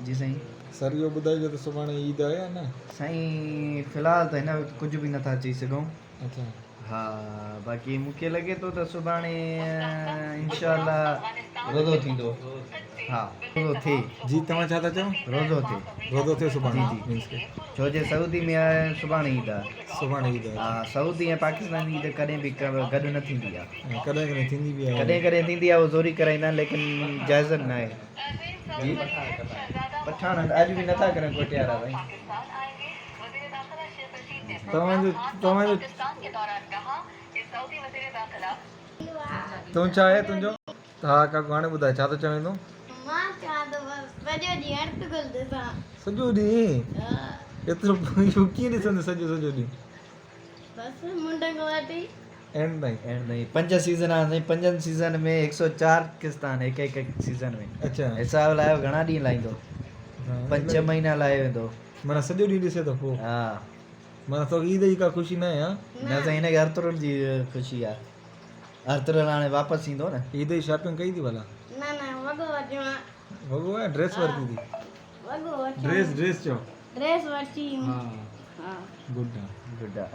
جي سائين. سر اهو ٻڌائجو ته سڀاڻي عيد آهي يا نه؟ سائين في الحال ته هن وقت ڪجهه به نٿا چئي سگهون. اڇا. ها باقي مون کي لڳي ٿو ته سڀاڻي انشاء الله روزو ٿيندو. ها روزو ٿئي. جي توهان ڇا ٿا چئو؟ روزو ٿئي. روزو ٿئي سڀاڻي. جي جي ڇو جي سعودي ۾ سڀاڻي عيد آهي. سڀاڻي عيد آهي. ها سعودي ۽ پاڪستان جي عيد ڪڏهن به گڏ نه ٿيندي آهي. ڪڏهن ڪڏهن ٿيندي به آهي. ڪڏهن ڪڏهن ٿيندي آهي اهو زوري ڪرائيندا آهن ليڪن جائز نه آهي. جي پٺاڻ اڄ به نٿا ڪرن ڪوٽيارا سائين. توهان جو توهان جو تون ڇا آهي تنهنجو؟ ها ڪاڪو هاڻي ٻڌاء ڇا ٿو چوين تون؟ مان چوان ٿو بس سڄو ڏينهن ارطغرل ڏسان. سڄو ڏينهن؟ ايترو اهو ڪيئن ڏسندين سڄو سڄو ڏينهن؟ بس منڍ کان وٺي اينڊ تائين. اينڊ تائين پنج سيزن آهن سائين پنجن سيزن ۾ هڪ سو چار قسط آهن هڪ هڪ سيزن ۾. اڇا. حساب لايو گهڻا ڏينهن لائيندو؟ پنج ڇهه مهينا لائي ويندو. معنيٰ سڄو ڏينهن ڏسي ٿو پوء. ها. معنيٰ توکي عيد جي ڪا خوشي ناهي ها؟ نه سائين هن کي ارطغرل جي خوشي آهي. ارطغرل هاڻي واپس ايندو نه. عيد جي شاپنگ ڪئي ٿي ڀلا؟ نه نه وڳو ورتيو آ. وڳو يا ڊريس ورتي ٿي؟ وڳو ورتيو. ڊريس ڊريس چئو. ڊريس ورتي. ها. ها. گڊ آ. گڊ آ.